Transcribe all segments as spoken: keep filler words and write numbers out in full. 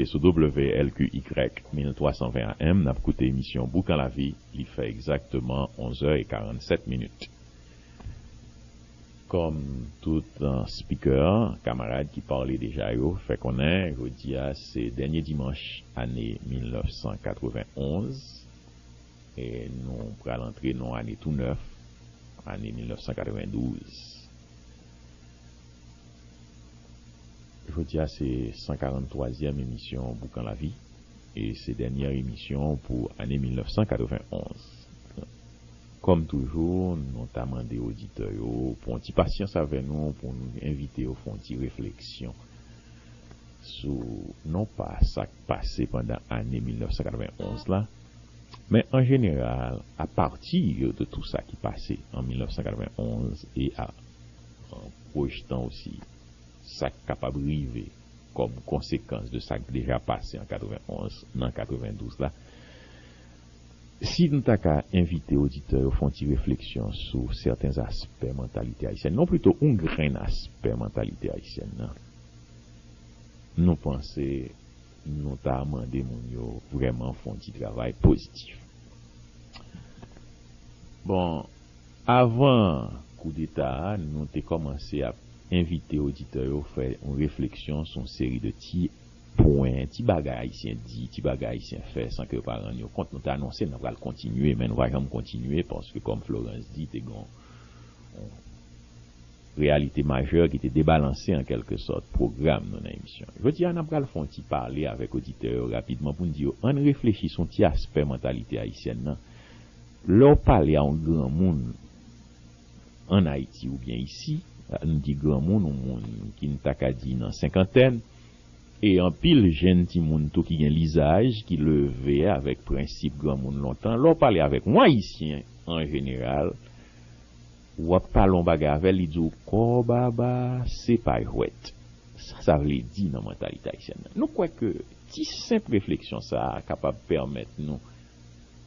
Sou W L Q Y mil twa san ven A M, n ap koute emisyon Boukan Lavi, li fè egzakteman onz è e karannsèt minit. Kòm tout, eh, speaker, kamarad ki pale deja yo fè konnen, jodi a se dènye dimanch ane mil nèf san katrevenn onz, e nou pral antre nan ane tou nèf, ane mil nèf san katrevendouz. Jodi a se san karanntwazyèm emisyon Boukan Lavi, e se dènyè emisyon pou ane mil nèf san katrevenn onz. Kòm toujou, nou ta mande oditè yo pou yon ti pasyans avè nou, pou nou envite yo fè yon ti refleksyon sou, non pa sa k pase pandan ane mil nèf san katrevenn onz la, men an jeneral, apati de tou sa ki pase an mil nèf san katrevenn onz e a, an pwojtan osi sa k kapab rive kòm konsekans de sa k deja pase an katrevenn onz, nan katrevendouz la, si n ta ka envite oditè yo fè yon ti refleksyon sou sèten aspè mantalite ayisyèn nan, plito yon grenn aspè mantalite ayisyèn nan, nou panse nou ta mande moun yo vrèman fè yon ti travay pozitif. Bon, avan koudeta a, nou te kòmanse ap envite oditè yo fè yon refleksyon sou yon seri de ti pwen, ti bagay Ayisyen di, ti bagay Ayisyen fè san ke yo pa rann yo kont. Nou te anonse n ap pral kontinye, men nou pa janm kontinye paske, kòm Florence di, te gen yon reyalite majè ki te debalanse, an kèlke sòt, pwogram nou nan emisyon. Jodi a, n ap pral fè yon ti pale avèk oditè yo rapidman pou n di yo, ann reflechi sou yon ti aspè mantalite ayisyèn nan. Lè w pale a yon granmoun ann Ayiti oubyen isi, n di granmoun, yon moun ki n ta ka di nan senkantèn, e anpil jenn timoun tou ki gen lizaj, ki leve avèk prensip granmoun lontan. Lè w pale avèk yon Ayisyen an jeneral, w ap pale yon bagay avè l, li di w, "Kòbaba, se pa jwèt." Sa sa vle di nan mantalite ayisyèn nan? Nou kwè ke ti senp refleksyon sa a kapab pèmèt nou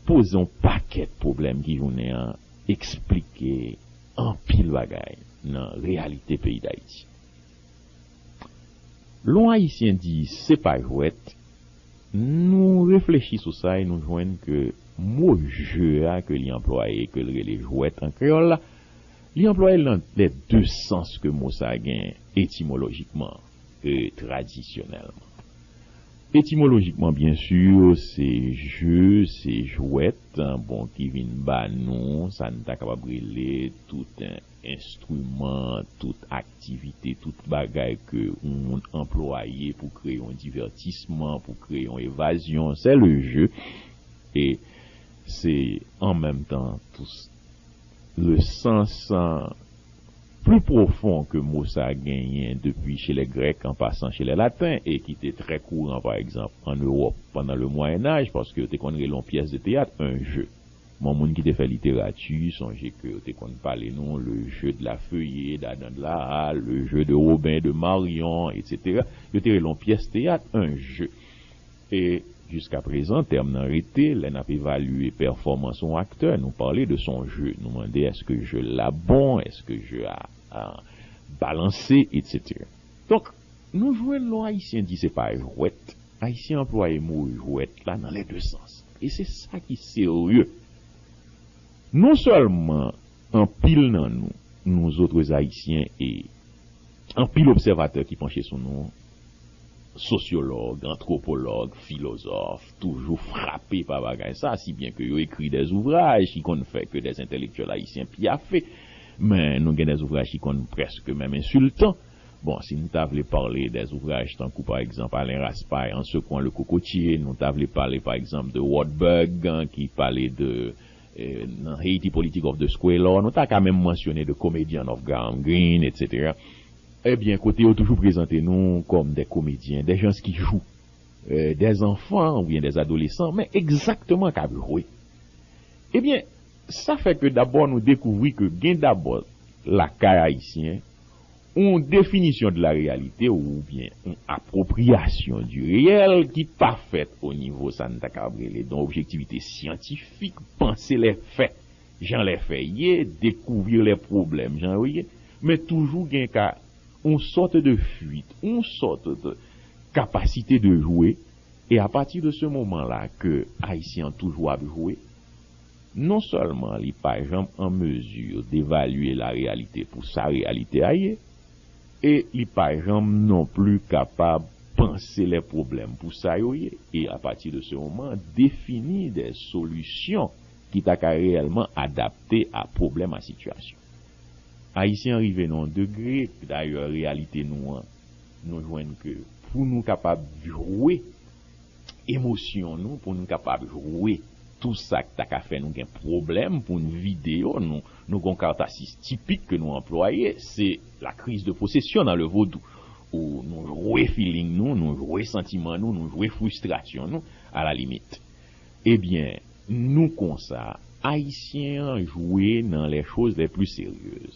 poze yon pakèt pwoblèm ki jounen an eksplike anpil bagay nan reyalite peyi Dayiti. Lè yon Ayisyen di se pa jwèt, nou reflechi sou sa e nou jwenn ke mo je a ke li anplwaye, ke l rele jwèt an kreyòl la, li anplwaye l nan lè de sans ke mo sa a gen etimolojikman e tradisyonèlman. Etimolojikman, byen si, se je, se jwèt, bon, ki vin ba nou sa n ta kapab rele tout enstriman, tout aktivite, tout bagay ke yon moun anplwaye pou kreye yon divètisman, pou kreye yon evazyon, c'est le jeu. E se an menm tan tou le sans, euh, pli pwofon ke mo sa a genyen depi chez les Grecs, an pasan chez les Latins, e ki te trè kouran, pa egzanp, an Ewòp pandan le Moyen Âge, paske yo te konn rele yon pyès de teyat un jeu. Bon, moun ki te fè literati sonje ke yo te konn pale nou le jeu de la feuillée, d'Adam de la Halle, le jeu de Robin et de Marion, et cetera. Yo te rele yon pyès teyat un jeu. E jiskaprezan, tèm nan rete, lè n ap evalye pèfòmans yon aktè, nou pale de son je. Nou mande, èske je l la bon, èske je a, a balanse, et cetera. Donk, nou jwenn lè Ayisyen di se pa jwèt, Ayisyen anplwaye mo jwèt la nan lè de sans. E se sa ki serye. Non sèlman anpil nan nou, nou zòt Ayisyen, e anpil obsèvatè ki panche sou nou, sosyològ, antwopològ, filozòf, toujou frape pa bagay sa, si byen ke yo ekri dè zouvraj ki konn fè ke dè entèlektyèl ayisyen pyafe, men nou gen dè zouvraj ki konn prèske menm ensiltan. Bon, si nou ta vle pale dè zouvraj tankou, pa egzanp, Alain Raspail, En secouant le cocotier, nou ta vle pale, pa egzanp, de Wartburg, ki pale de, eh, nan Haiti Politic of the Squalor, nou ta ka menm mansyone The Comedian of Graham Greene, et cetera. Ebyen, kote yo toujou prezante nou kòm dè komedyen, dè gens ki jou, eh, dè zanfan oubyen dè adolesan, men egzakteman k ap jwe. Ebyen, sa fè ke dabò nou dekouvri ke gen dabò lakay ayisyen yon definisyon de la réalité oubyen yon appropriation du réel ki pa fèt o nivo sa n ta kapab rele de yon objektivite syantifik, panse lè fè jan lè fè ye, découvrir les problèmes jan yo ye, men toujou gen ka yon sòt de fuit, yon sòt de capacité de jouer, et à partir de ce moment-là que Ayisyen an toujou ap jwe, non sèlman li pa janm an mezi devalye la réalité pou sa réalité a ye, e li pa janm non pli kapab panse lè pwoblèm pou sa yo ye, e à partir de ce moment, définir des solutions ki ta ka reyèlman adapte a pwoblèm a sitiyasyon. Ayisyen an rive nan yon degre, dayè, réalité nou an, nou jwenn ke pou nou kapab jwe emosyon nou, pou nou kapab jwe tou sa k ta ka fè nou gen pwoblèm, pou n vide yo, nou, nou gon katasis tipik ke nou anplwaye, se la crise de possession dans le vodou. Ou nou jwe feeling nou, nou jwe santiman nou, nou jwe fristrasyon nou, à la limite. Ebyen, nou konsa, Ayisyen an jwe nan les choses les plus sérieuses.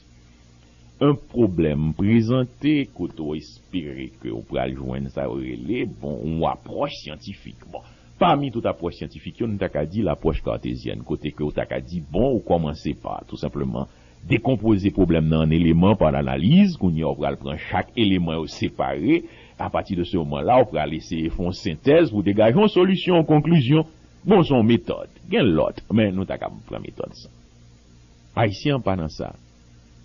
Un pwoblèm prezante kote w espere ke w pral jwenn sa yo rele, bon, yon apwòch syantifik. Bon, pami tout apwòch syantifik yo, nou ta ka di lapwòch kartezyèn, kote ke w ta ka di, bon, ou kòmanse pa, tou senpleman, dekonpoze pwoblèm nan an eleman pa analiz, kounye a w pral pran chak eleman yo separe, apati de se moman la, w pral eseye fè yon sentèz pou degaje yon solisyon, yon konklizyon. Bon, se yon metòd. Gen lòt, men nou ta ka pran metòd sa. Ayisyen an pa nan sa.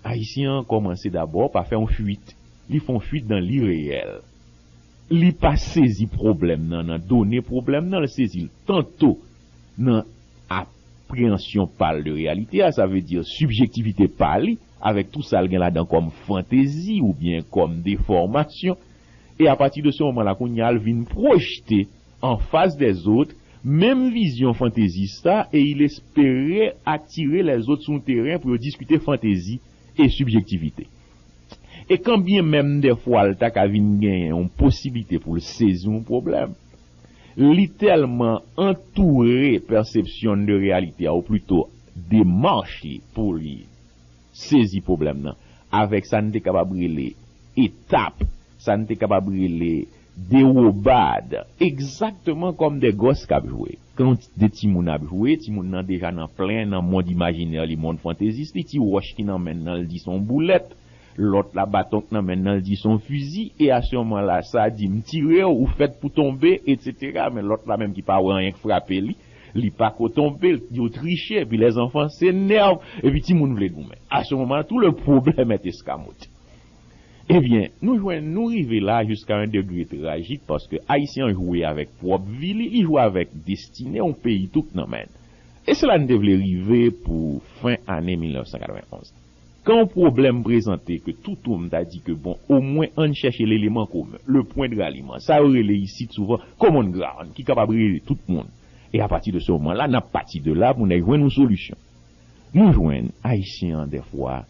Ayisyen an kòmanse dabò pa fè yon fuit. Li fè yon fuit dan lireyèl. Li pa sezi pwoblèm nan, nan done pwoblèm nan, l sezi l tanto nan apreyansyon pa l de reyalite a, sa vle di sibjektivite pa li, avèk tou sa l gen ladan kòm fantezi oubyen kòm defòmasyon. E apati de se moman la, kounye a, l vin pwojte anfas dèzòt menm vizyon fantezis sa, e il espere atire lèzòt sou yon teren pou yo diskite fantezi e sibjektivite. E kanbyen menm dèfwa l ta ka vin genyen yon posiblite pou l sezi yon pwoblèm, li tèlman antoure pèsepsyon de reyalite a, ou plito demach li pou li sezi pwoblèm nan, avèk sa n te kapab rele etap, sa n te kapab rele dewobad, egzakteman kòm de gòs k ap jwe. Kan de timoun ap jwe, timoun nan deja nan plen, nan mond imajinè li, mond fantezis li, ti wòch ki nan men l nan, l di se yon boulèt, lòt la, baton k nan men l nan, l di se yon fizi, e a se moman la, sa di, "M tire w, ou fèt pou tonbe," etsetera. Men lòt la menm ki pa wè anyen k frape li, li pa ko tonbe, l di w triche, epi lèzanfan se nèv, epi timoun vle goumen. A se moman la, tout le problème est escamoté. Ebyen, nou jwenn, nou rive la jiska yon degre trajik, paske Ayisyen an jwe avèk pwòp vi li, li jwe avèk destine yon peyi tou k nan men l. E se la n te vle rive pou fen ane mil nèf san katrevenn onz. Kan yon pwoblèm prezante ke toutou m ta di ke, bon, omwen ann chèche leleman komen, le pwen de raliman, sa yo rele isit souvan common ground, ki kapab rele tout moun. E apati de se moman la, n ap pati de la pou n al jwenn yon solisyon. Nou jwenn Ayisyen an dèfwa,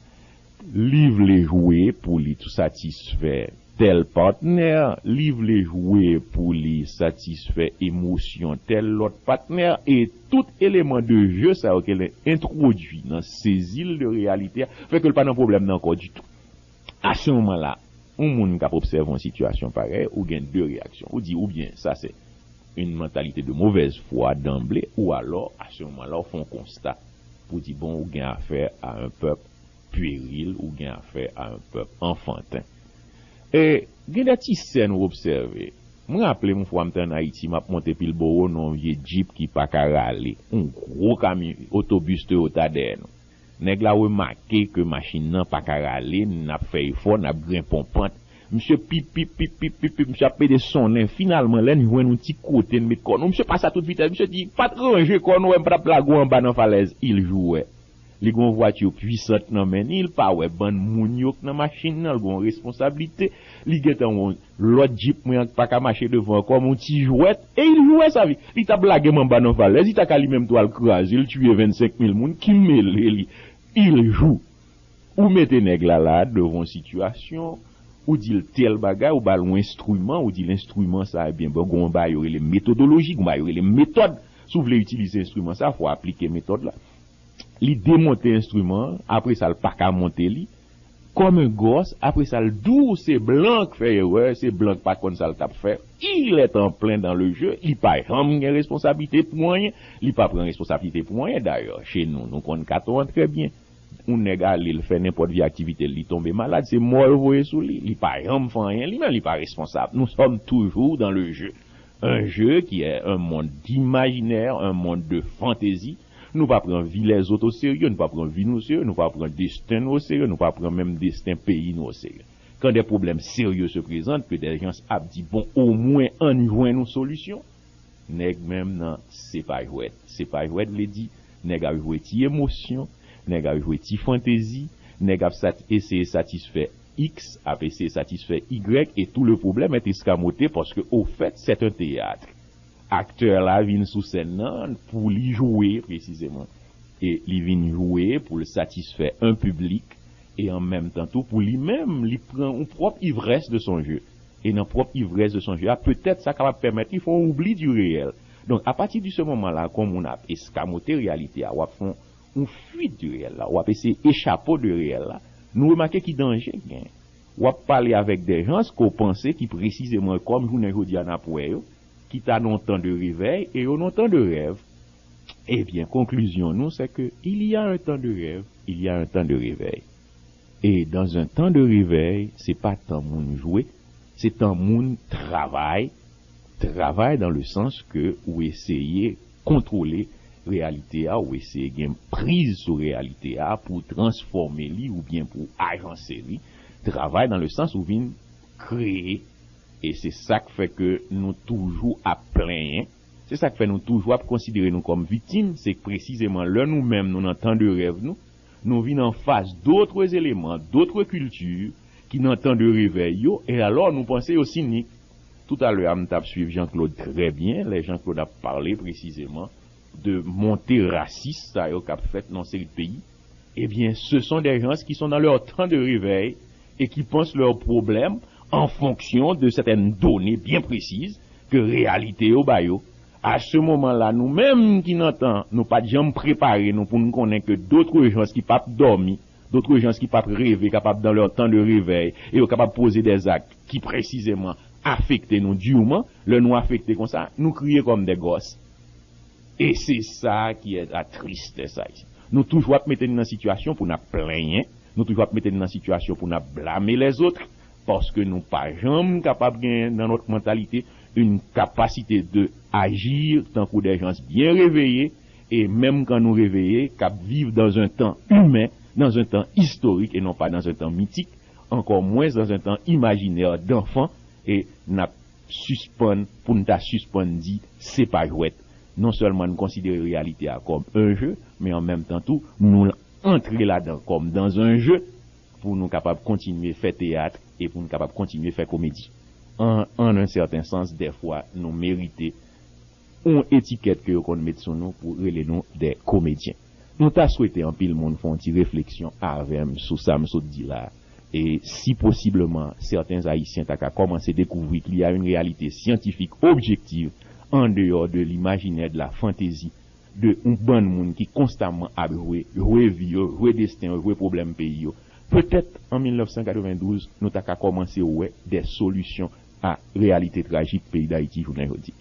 li vle jwe pou li satisfè tèl patnè, li vle jwe pou li satisfè emosyon tèl lòt patnè, e tout eleman de je sa yo ke l entwodui nan sezi l de reyalite a, fè ke l pa nan pwoblèm nan ankò ditou. A se moman la, yon moun k ap obsève yon sitiyasyon parèy, ou gen de reyaksyon. Ou di, oubyen sa se une mentalité de mauvaise foi d'emblée, ou alò, a se moman la, ou fè yon konsta pou di, bon, ou gen afè a yon pèp pweril, ou gen afè a yon pèp anfanten. E gen de ti sèn ou obsève. Mwen raple m yon fwa m te ann Ayiti, m ap monte Pilbowo nan yon vye djip ki pa ka rale, yon gwo kamyon otobis Toyota dèyè nou. Nèg la remake ke machin nan pa ka rale, n ap fè efò, n ap grenpe yon pant. Misye pip, pip, pip, pip, pip, pip, misye ap pede sonnen. Finalman, lè n jwenn yon ti kote n met kò nou, misye pase a tout vitès. Misye di, pa t ranje kò nou, wè m pa t ap lage w anba nan falèz. Il joue. Li gen yon vwati pwisant nan men li, li pa wè bann moun yo k nan machin nan, li gen yon responsablite. Li gentan wè yon lòt djip mwen an k pa ka mache devan ankò, men yon ti jwèt, e il joue sa vi. Li t ap lage m anba nan falèz, li ta ka li menm tou al kraze l, tiye vennsenk mil moun, ki mele li. Il joue. Ou mete nèg la la devan yon sitiyasyon, ou di l tèl bagay, ou ba l yon enstriman, ou di l enstriman sa, ebyen, bon, gen yon bagay yo rele metodoloji, gen yon bagay yo rele metòd. Si w vle itilize enstriman sa, fò w aplike metòd la. Li demonte enstriman an, apre sa, l pa ka monte li. Kòm yon gòs, apre sa, l di w se blan k fè erè, se blan k pa t konn sa l t ap fè. Il est en plein dans le jeu, li pa janm gen responsablite pou anyen, li pa pran responsablite pou anyen. Dayè, che nou, nou konn katon an trè byen. Yon nèg ale, l fè nenpòt vye aktivite l, li tonbe malad, se mò yo voye sou li. Li pa janm fè anyen, li menm li pa responsab. Nous sommes toujours dans le jeu. Un jeu qui est un monde d'imaginaire, un monde de fantaisie. Nou pa pran vi lèzòt oserye, nou pa pran vi nou oserye, nou pa pran desten nou oserye, nou pa pran menm desten peyi nou oserye. Quand des problèmes sérieux se présentent, que des gens ap di, bon, omwen ann jwenn yon solisyon. Nèg menm nan, se pa jwèt. Se pa jwèt vle di, nèg ap jwe ti emosyon, nèg ap jwe ti fantezi, nèg ap sat-, eseye satisfè X, ap eseye satisfè Y, et tout le problème est escamoté parce que, au fait, c'est un théâtre. Aktè la vin sou sèn nan pou li jwe, presizeman. E li vin jwe pou l satisfè un piblik, e an menm tan tou, pou li menm, li pran yon pwòp ivrès de son jeu. E nan pwòp ivrès de son jeu a, petèt sa kapab pèmèt li fè yon oubli du réel. Donk, apati de se moman la, kon moun ap eskamote reyalite a, w ap fè yon, yon fuit du réel la, w ap eseye echape de réel la, nou remake ki danje k genyen. W ap pale avèk de jans ke w panse ki presizeman kòm jounen jodi a n ap wè yo, ki ta nan yon tan de revèy e yo nan yon tan de rèv. Ebyen, konklizyon nou, se ke il y a un temps de rêve, il y a un temps de réveil. Et dans un temps de réveil, se pa tan moun jwe, se tan moun travay, travay dans le sens que ou eseye kontwole reyalite a, ou eseye gen priz sou reyalite a pou transfòme li oubyen pou ajanse li. Travay dans le sens ou vin kreye. E se sa k fè ke nou toujou ap plenyen. Se sa k fè nou toujou ap konsidere nou kòm viktim. Se presizeman lè nou menm nou nan tan de rèv nou, nou vin anfas d'autres éléments, d'autres cultures ki nan tan de revèy yo, e alò nou panse yo sinik. Toutalè a, m t ap swiv Jean-Claude trè byen, lè Jean-Claude ap pale presizeman de monte rasis sa yo k ap fèt nan seri de peyi. Ebyen, ce sont des gens qui sont dans leur temps de réveil et qui pensent leurs problèmes en fonction de certaines données bien précises que reyalite yo ba yo. A se moman la, nou menm ki nan tan, nou pa t janm prepare nou pou n konnen ke d'autres gens ki p ap dòmi, d'autres gens ki p ap reve, kapab dans leur temps de réveil, e yo kapab poze des actes ki presizeman afekte nou durement. Lè nou afekte konsa, nou kriye kòm des gosses. E se sa ki est la tristesse haïtienne. Nou toujou ap mete n nan sitiyasyon pou n ap plenyen, nou toujou ap mete n nan sitiyasyon pou n ap blame lèzòt, paske nou pa janm kapab genyen dans notre mentalité une capacité de agir tankou des gens bien réveillés, e menm kan nou reveye, k ap viv dans un temps humain, dans un temps historique et non pas dans un temps mythique, encore moins dans un temps imaginaire d'enfant, e n ap sispann, pou n ta sispann di, se pa jwèt. Non sèlman n konsidere reyalite a kòm un jeu, men an menm tan tou, nou antre ladan kòm dans un jeu, pou nou kapab kontinye fè teyat e pou nou kapab kontinye fè komedi. An, en un certain sens, dèfwa, nou merite yon etikèt ke yo konn met sou nou pou rele nou des comédiens. Nou ta swete anpil moun fè yon ti refleksyon avè m sou sa m sot di la. E si posibleman sèten Ayisyen ta ka kòmanse dekouvri qu'il y a une réalité scientifique objective en dehors de l'imaginaire, de la fantaisie de yon bann moun ki konstaman ap jwe, jwe vi yo, jwe desten yo, jwe pwoblèm peyi yo, petèt an mil nèf san katrevendouz, nou ta ka kòmanse wè de solisyon a reyalite trajik peyi Dayiti jounen jodi.